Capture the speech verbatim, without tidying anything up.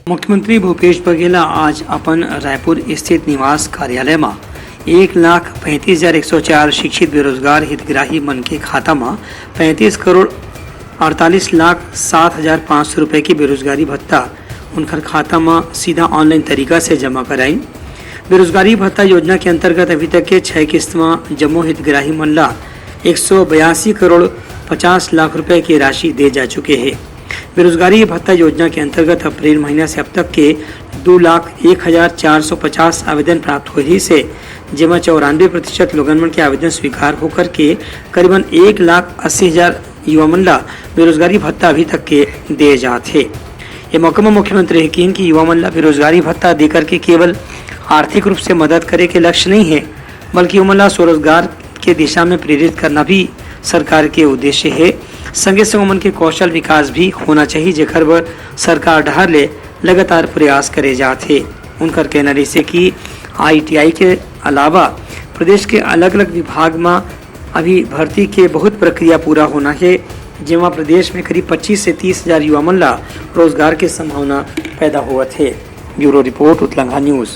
मुख्यमंत्री भूपेश बघेल ह आज अपन रायपुर स्थित निवास कार्यालय म एक लाख पैंतीस हजार एक सौ चार शिक्षित बेरोजगार हितग्राही मन के खाता म पैंतीस करोड़ अड़तालीस लाख सात हजार पाँच सौ रुपए के बेरोजगारी भत्ता उनकर खाता म सीधा ऑनलाइन तरीका से जमा कराइन। बेरोजगारी भत्ता योजना के अंतर्गत अभी तक के छह किस्त म जम्मो हितग्राही मन ला एक सौ बयासी करोड़ पचास लाख रुपए के राशि दे जा चुके हे। बेरोजगारी भत्ता योजना के अंतर्गत अप्रैल महीना से अब तक के दो लाख एक हजार चार सौ पचास आवेदन प्राप्त होए रहिस हे, जेमा चौरानवे प्रतिशत लोगन मन के आवेदन स्वीकार होकर के करीबन एक लाख अस्सी हजार युवा मन ला बेरोजगारी भत्ता अभी तक के दे जात हे। ये मौका म मुख्यमंत्री हे किहिन कि युवा मन ला बेरोजगारी भत्ता देकर के केवल आर्थिक रूप से मदद करे के लक्ष्य नहीं हे, बल्कि ओमन ला स्वरोजगार के दिशा में प्रेरित करना भी सरकार के उद्देश्य हे। संगे संग ओमन के कौशल विकास भी होना चाहिए, जेकर बर सरकार डहार ले लगातार प्रयास करे जात हे। उनकर कहना रहिसे कि आईटीआई के अलावा प्रदेश के अलग-अलग विभाग म अभी भर्ती के बहुत प्रक्रिया पूरा होना हे, जेमा प्रदेश में करीब पच्चीस से तीस हजार युवा मन ला रोजगार के संभावना पैदा होवत हे। Bureau report, Utlangha news.